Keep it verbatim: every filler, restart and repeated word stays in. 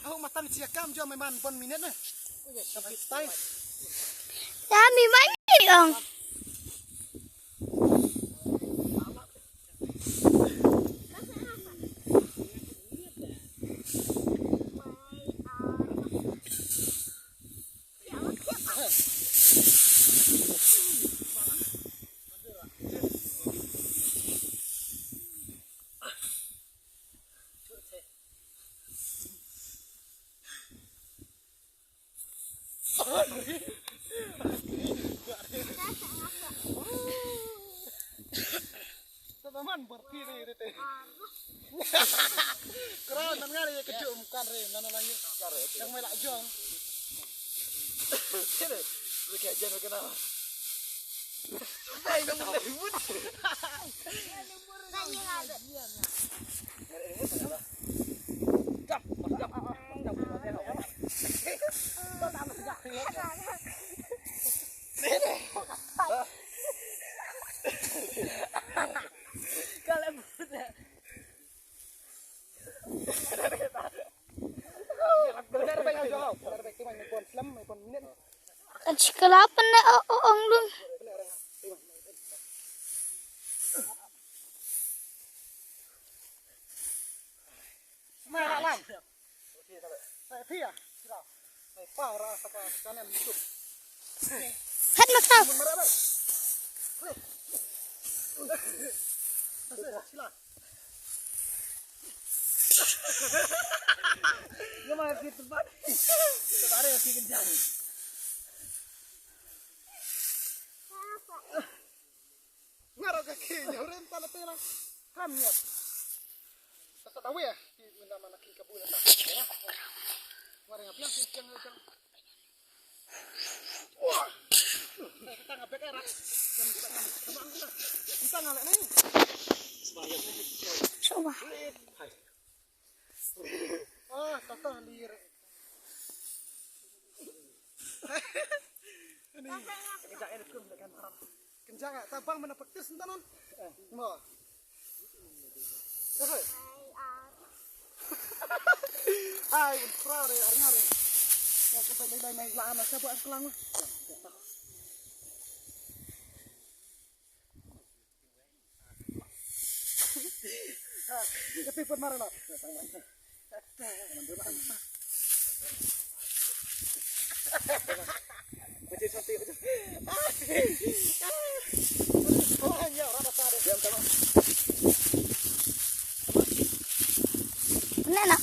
Au matan sia kam jo me man bon minit ne. Sampai tai. Ya mi man ni ong. Tama man berhenti ni, ni, ni. Kera nan ngari ke jom kan re nan lagi. Yang melak jong. Sini. Bukan jen bukan apa. Baik, baik, baik. Kan sekolah apa nih, oh, oh, ong dun. Hat masa. Ngarok ka ki nyaw ren ta la tela. Kam nyat. Ta sa dawe ki bunda mana ki kabu ta. Ngare ngapiang ki kiang kiang. Wah. Ta nga bek era. Yang ta nga sama ang ta. Ta nga le ni. Coba. Hai. Ah, tata lir. Ini. Kejap ya, kum dekat haram. Kenjang ah, tabang mana praktis entah non. Mo. Eh. Ai, pun pra re, arnga re. Ya, kita lai lai mai la ana siapa yang kelang lah. Kati pun mara lah. Nena.